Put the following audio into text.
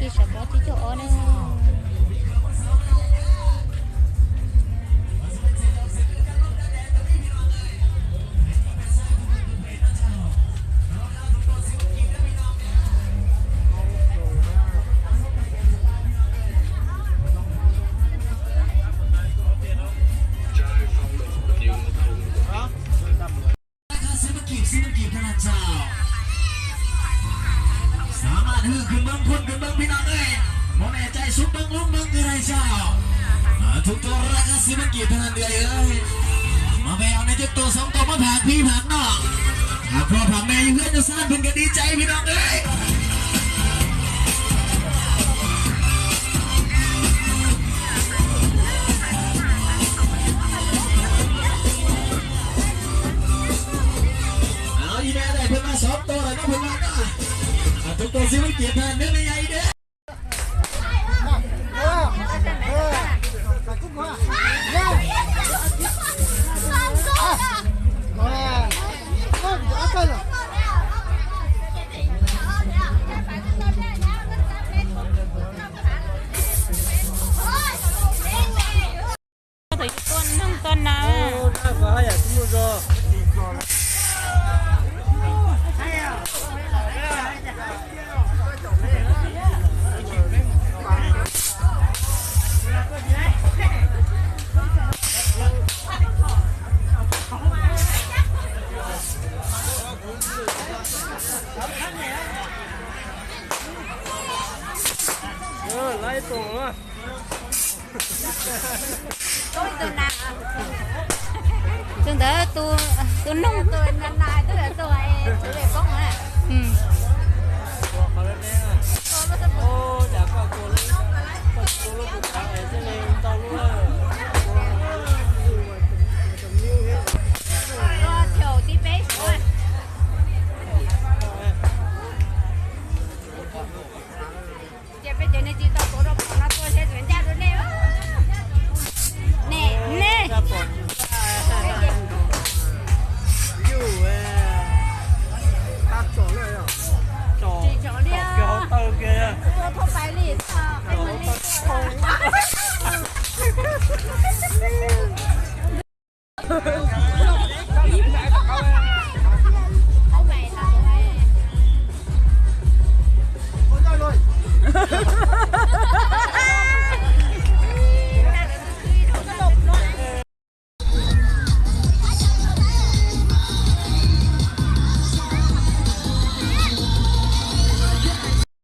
Kis sawv pob tsib caug ob ne. Xib Mab Kim, Xib Mab Kim thaj na tsaug. Xav mam hwj kws npab phun kws npab pib no ne. Mov ne cai sub npab lub npab kws na tsaug. Tus tua raj kab Xib Mab Kim thaj na ntias yog. Mas peb yog nej coj tua xoob tua mab pham pib pham no. Pham plho pham me yog hwj nyuj xab pheej kawg di cai pib no ne. Ib daim peb mas xov tau lawm no peb mas no. Tus tus Xib Mab Kim thaj na neb me yog ib daim. Tua noog tua nas. Laiv ib tug. Tus ntawd tus noog, tus nas nas twb tua, tus